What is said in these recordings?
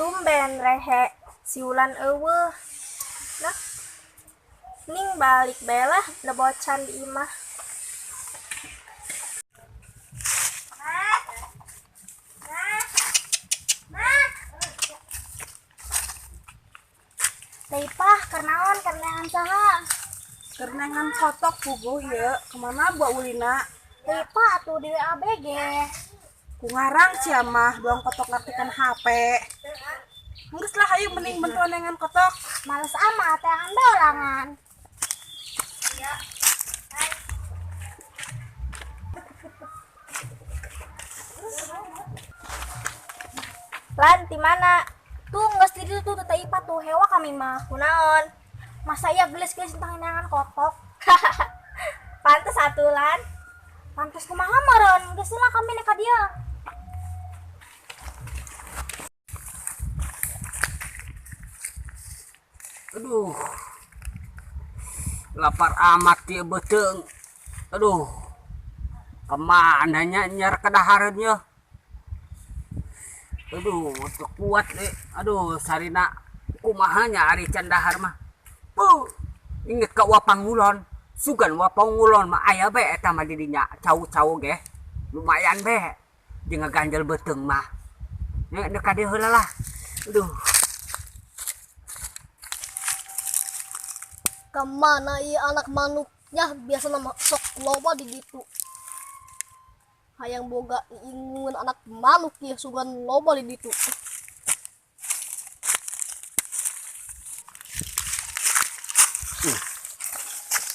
Tumben rehe si Wulan euweuh. Nah, ning balik bae lah da bocan di imah. Teh Ipah, keur naon, keur neangan saha? Keur neangan kotok puguh ieu, kemana buah ulina? Teh Ipah atuh di WA ge. Ku ngarang sia mah doang kotok ngartikan HP. Geus lah hayu mending bantuan neangan kotok. Males amat teangan dorangan. Lan, di mana? Tuh geus di ditu tuh Teh Ipah tuh hewa kami mah. Kunaon? Masa iya gelis-gelis tentang neangan kotok? Pantes atuh Lan. Pantes kumaha meureun, geus lah kami nek ka dieu. Aduh. Lapar amat dia beuteung. Aduh. Kemana nya nyar kedahareunnya? Aduh, teu kuat deh. Aduh, sarina kumaha nya ari can dahar mah. Puh, inget ka Wapangulon. Sugan Wapangulon mah aya bae eta mah di dinya cau-cau ge. Lumayan bae jeung ngaganjel beuteung mah. Nya deuk ka dieu heula lah. Aduh. Kemana ieu anak manuknya biasa nama sok loba di ditu. Hayang boga ingun anak manuk ieu sugan loba di ditu.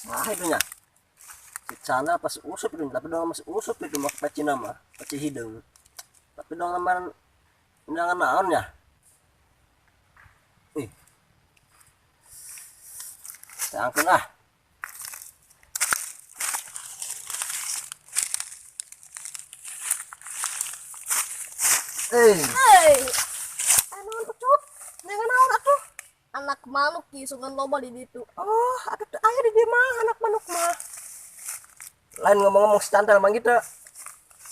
Nah itu nya. Si Cana pas usup itu, tapi dong masih usup itu mah peci nama, peci hidung. Tapi dong nama jangan naon ya. Ih. Saya angkeun ah. Eh. Hei. Anu pecut. Jangan naon atuh. Anak manuk ieu sugan loba di ditu. Oh, atuh teu aya di dieu mah anak manuk mah. Lain ngomong-ngomong si Cantel mah gitu.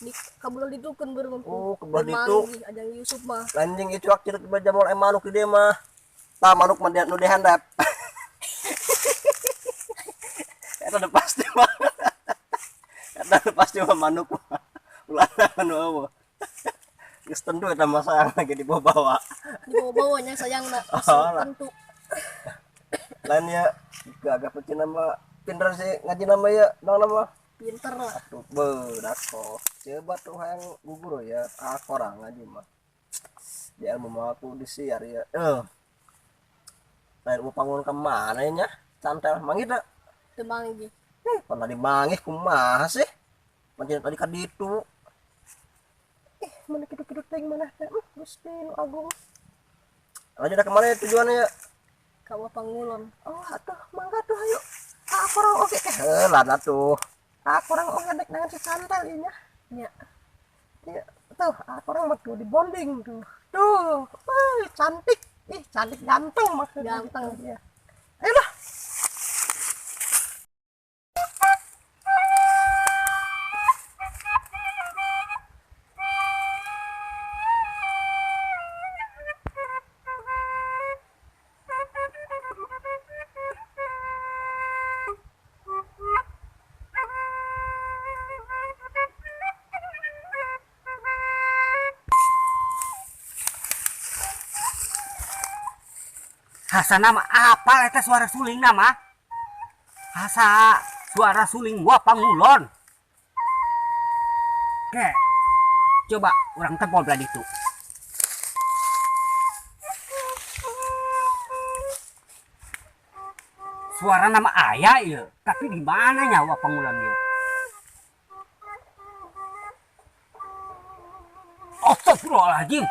Di kabelah ditu keun beureum. Oh, kebelah ditu. Ajang Yusuf mah. Lain jeung itu waktu itu jamur manuk di dieu mah. Tah manuk mah nu dihandap. Eta udah pasti mah. Eta udah pasti mah manuk mah. Ulah anu eueuh. Geus tentu eta mah sayang lagi dibawa-bawa. Dibawa-bawanya sayangna. Oh, lah. Tentu. Lain ya gagah pecina mah pinter sih ngaji nama ya naon nama pinter lah. Atuh beudako. Coba tuh hayang gugur ya akorang ngaji mah. Di ilmu mah aku disiar ya. Lain mau pangun ke mana nya? Cantel manggih teu? Teu manggih. Pernah dimangih kumaha sih? Pancen tadi ka ditu. Mana kitu-kitu teh mana teh? Gusti nu agung. Lanjut dah kemana ya tujuannya ya? Ka Wapangulon. Oh, atuh mangga tuh hayu. Ah, kurang oge teh. Heula atuh. Ah, kurang oge dek dengan si Cantel ieu nya. Nya. Iya, tuh, ah, kurang mah tuh di bonding tuh. Tuh, wih, cantik. Ih, cantik ganteng maksudnya. Ganteng. Iya. Ayo lah. Hasana mah apal eta suara suling mah. Hasa suara suling Wapangulon. Oke. Coba urang tempo belah ditu. Suara nama ayah ieu, tapi di mana nya Wapangulon ieu? Astagfirullahaladzim.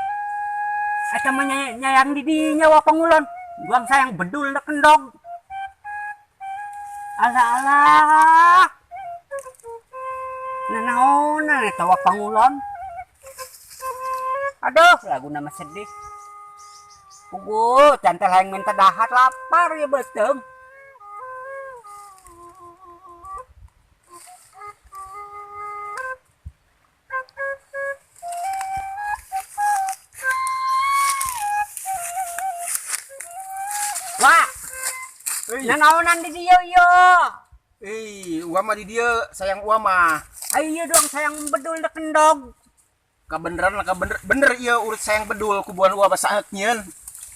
Eta mah nyayang di dinya Wapangulon. Buang sayang bedul na kendog. Alah alah. Nanaonan eta Wapangulon. Aduh, lagu nama sedih. Puguh, cantel hayang minta dahar lapar ya beuteung. Wah, Euy, nanaonan di dieu ieu. euy, uwa mah di dieu, sayang uwa mah. Ayo dong sayang bedul dek endog. Kabeneran lah kabener bener ieu urut sayang bedul kubuan uwa basa heuk nyieun.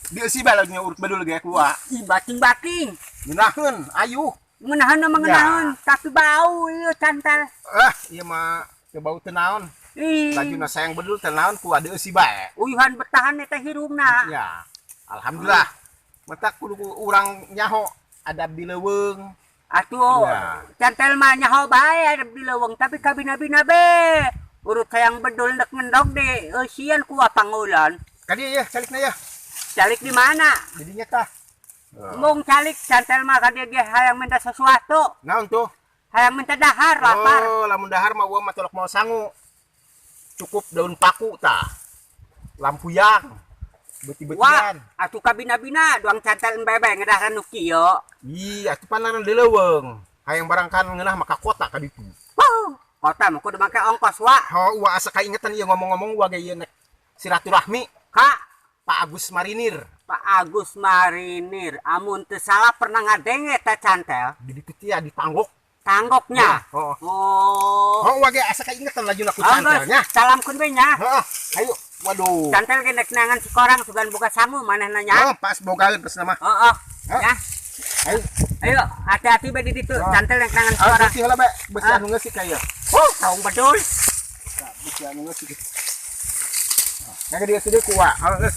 Dieusi bae nya urut bedul ge ku uwa. Ih, bating-bating. Ngeunaheun, ayu. Ngenahan mah ngenahan, tapi bau ieu cantel. Ah, ieu mah teu bau teu naon. Ih, Lajuna sayang bedul teu naon ku uwa dieusi bae. Uyuhan bertahan eta hirungna. Ya, alhamdulillah. Matak kudu ku urang nyaho adab di leuweung. Atuh, Ya. cantel mah nyaho bae ada di leuweung, tapi kabina-bina be. Urut sayang bedul dek ngendog de, eusian ku pangulon. Ka dieu ya, calikna ya. Calik di mana? Didinya tah. Mung calik cantel mah ka dieu ge hayang minta sesuatu. Naon tuh? Hayang minta dahar lapar. Oh, lamun dahar mah uwa mah tolak mau sangu. Cukup daun paku tah. Lampuyang. Wah, Beuti-beutian. atuh kabina-bina doang cantel embebe ngedaharan nu kieu. Ih, atuh panaran di leuweung. Hayang barangkan ngeunah mah ka kota ka ditu. Wuh, kota mah kudu make ongkos wa. Ho, uwa asa kaingetan ieu ngomong-ngomong uwa ge ieu nek silaturahmi Kak, Pak Agus Marinir. Pak Agus Marinir, amun teu salah pernah ngadenge teh cantel. Di ditu teh di tanggok. Tanggoknya. Oh. Oh. Ho, uwa ge asa kaingetan lajuna ku Oh, geus, cantelnya. salam kun we nya. Heeh, ayo. Waduh. Cantel ge nek nangan si korang sugan buka sangu manehna nya. Oh, pas bogaeun pas nama. Heeh. Hah? Ya. Ayo. Ayo, hati-hati be di ditu. Ah. Cantel nek nangan si Ah, korang. beusi heula be. Beusi Ah. anu ngeusik ka ieu. Oh, saung bedul. Nah, beusi anu ngeusik. Nah, dia sudah ku uwa. Oh, geus.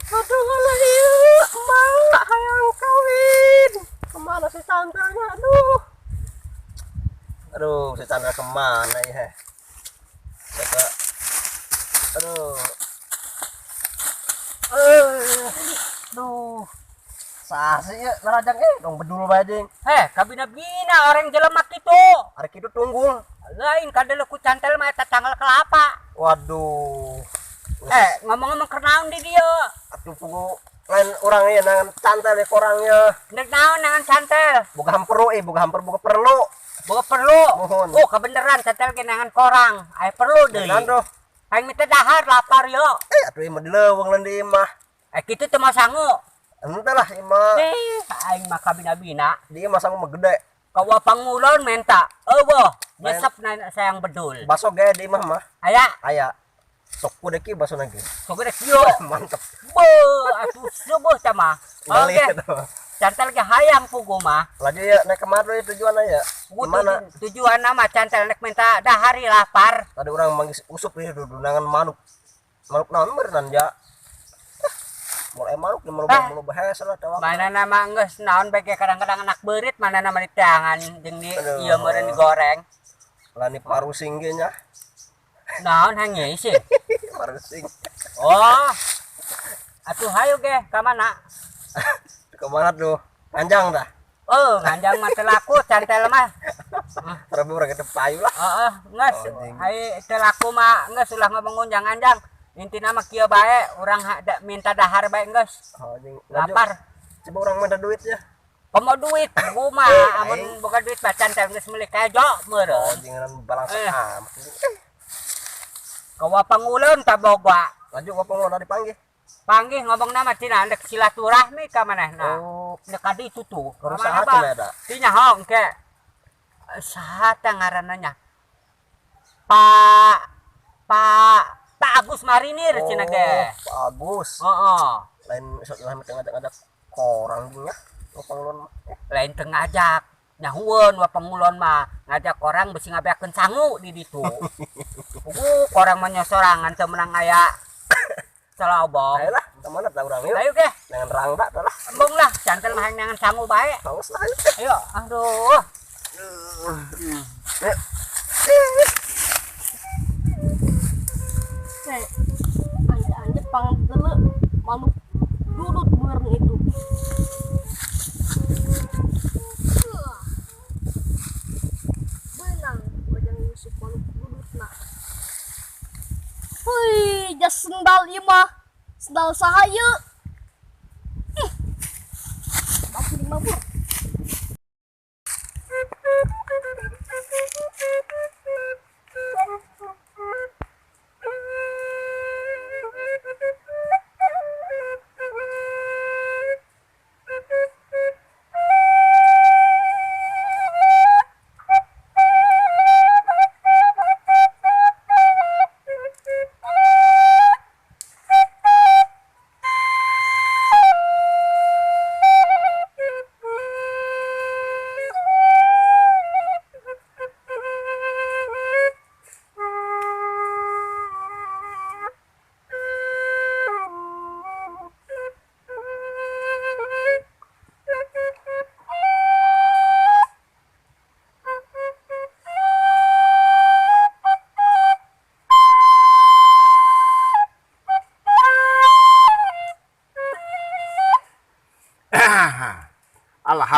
Aduh lah ieu, emak hayang kawin. Kemana si Chandranya? Aduh. Aduh, si Chandra kemana ya? Siapa? Aduh. Eh, aduh. Sah sih ya, narajang dong bedul bae jeung. Heh, kabina-bina orang jelema kitu. Ari kitu tunggul. Lain kadele ku cantel mah eta tanggal kelapa. Waduh. Eh, ngomong-ngomong keur naon di dieu? Atuh pugu lain urang ieu nangan cantel ya korangnya. Nek naon nangan cantel? Boga hampero boga hamper boga perlu. Boga perlu. Mohon. Oh, kebeneran cantel ge nangan korang. Aya perlu deui. Naon tuh? Aing minta dahar lapar yo. Eh, atuh ieu mah di leuweung lain di imah. Eh, kitu teu mau sangu. Entah lah imah. Eh, aing mah kabina-bina. Di imah sangu mah gede. Kawa pangulon menta. Eueuh, nyesep na sayang bedul. Baso ge di imah mah. Aya, Aya. Sok ku deki baso lagi. sok gede kieu. Mantep. Beuh, atuh subuh teh mah. Balik Oke. atuh. Cantel ge hayang pugu mah. Laju ya naik kemana ya tujuannya ya? Pugu Gimana? tujuan nama cantel nek minta dahari lapar. Tadi orang manggis usup nih dudunangan manuk. Manuk naon berenang ya? Mulai manuk di Ah. melubah melubah hese lah tawak. Mana nama geus naon bae ge kadang-kadang anak beurit mana nama di tangan jeung di Aduh. ieu meureun digoreng. Lani parusing ge nya. Naon hangi sih? Parusing. Oh. Atuh hayu ge ka mana? Kemana tuh? Panjang dah. Oh, nganjang mah teu laku cantel mah. Rabu orang itu payu lah. Heeh, geus Oh, jing. hayu teu laku mah geus ulah ngomong ngunjang-anjang. Intina mah kieu bae urang minta dahar bae geus. Oh, jing. Laju. Lapar. Coba orang minta duit ya. Komo duit gua mah amun boga duit mah cantel geus meuli kejo Oh, meureun. jangan balang Eh. amat. Kawa pangulon ta boga. Laju apa mau dipanggil? Panggih ngomong nama tina ndek silaturahmi ka manehna. Oh, Ndek ka ditu tuh. Baru Ka mana, saha Bang? cenah eta? Ti nyaho engke. Saha teh ngaranna nya? Pak Pak Pak Agus Marinir cenah ge. Oh, Pak Agus. Heeh. Lain sok lah ngajak-ngajak korang nya. Oh, pangulon mah. Lain teu ngajak. Nyahueun wa pangulon mah ngajak orang besi ngabeakeun sangu di ditu. Pugu korang mah nyosorangan teu meunang aya celobong. Ayolah, kemana tah urang yuk? Ayo ge, Jangan rangda tah lah. embung lah, cantel mah hayang nangan sangu bae. Haus lah ayo. Ayo, aduh. Ayo. Hei, anja-anja pang dulu manuk dudut beureun itu. Benang bajang Yusuf manuk dudut nah. Wih, jas sendal ieu mah. Sendal saha ieu? Ih. Mabur mabur.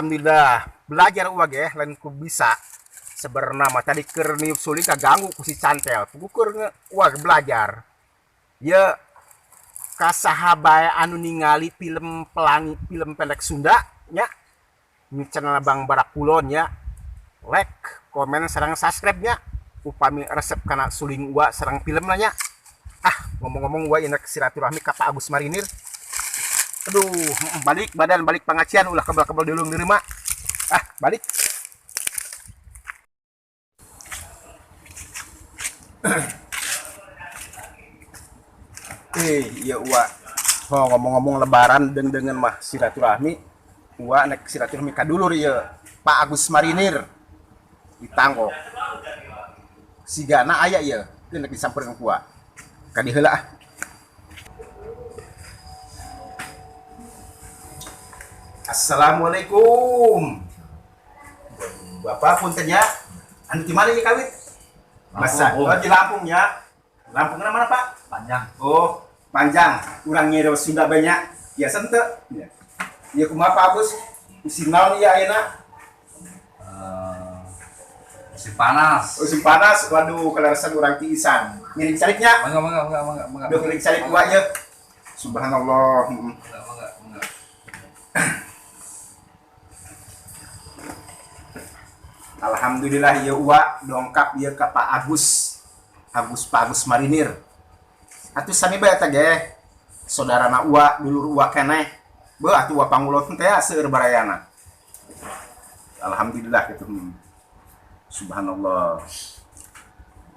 Alhamdulillah, belajar uwa ge lain ku bisa. Sebenarnya mah tadi keur niup suling kaganggu ku si Cantel. Puguh uwa ge belajar. Ya ka saha bae anu ningali film Pelangi, film pendek Sunda nya. Ini channel Bang Barak Kulon nya. Like, komen, sareng subscribe nya. Upami resep kana suling uwa sareng film nya. Ah, ngomong-ngomong uwa ieu silaturahmi ka Pak Agus Marinir. Aduh, balik badan balik pengajian ulah kebal-kebal dulung di rumah. Ah, balik. Iya uwa. Oh, ngomong-ngomong lebaran dengan mah silaturahmi, uwa nek silaturahmi ka dulur ieu Pak Agus Marinir di Tangkok. Sigana aya ieu, teu nek disampeurkeun ku uwa. Ka dieu heula ah. Assalamualaikum. Bapak punten nya. Anu di mana ieu kawit? Masa, oh, di Lampung ya. Lampung mana, Pak? Panjang. Oh, panjang. Urang nyero Sunda banyak. Biasa henteu? Ya. Ieu kumaha Pak Agus? Musim naon ieu ayeuna? Musim panas. Musim panas. Waduh, kaleresan urang tiisan. Ngiring cariknya. Mangga, mangga, mangga, mangga, mangga. Duh, ngiring calik gua ieu. Subhanallah. Mangga, mangga, mangga. Alhamdulillah ieu uwa dongkap ieu ka Pak Agus. Agus Pak Agus Marinir. Atuh sami bae eta ge. Saudarana uwa, dulur uwa keneh. Beuh atuh uwa pangulon teh seueur barayana. Alhamdulillah gitu. Subhanallah.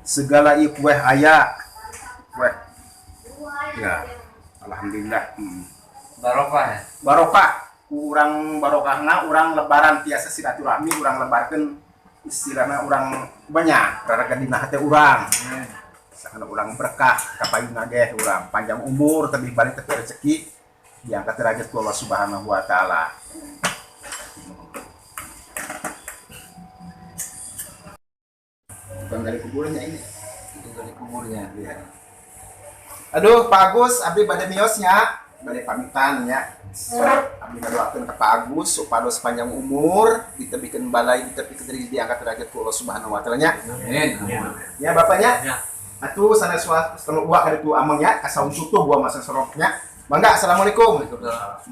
Segala ieu kueh aya. Kueh. Ya. Alhamdulillah. Barokah ya. Barokah. Ku urang barokahna urang lebaran tiasa silaturahmi urang lebarkeun istilahna urang banyak raraga dina hate urang. Sakana urang berkah kapayuna ge urang panjang umur tebih balik teh rezeki diangkat derajat ku Allah Subhanahu wa taala. Bukan dari kuburnya ini. Itu dari kuburnya. Iya. Aduh, Pak Agus, abdi bade miosnya, bade pamitan nya. Abdi ngadoakeun ka Pak Agus supados panjang umur, ditebikeun balai, ditebikeun rezeki diangkat derajat ku Allah Subhanahu wa taala nya. Amin. Ya bapaknya. Ya. Atuh sanes wa uwa ka ditu ameng nya, kasaung tutuh gua masa soroknya. Mangga, assalamualaikum. Waalaikumsalam.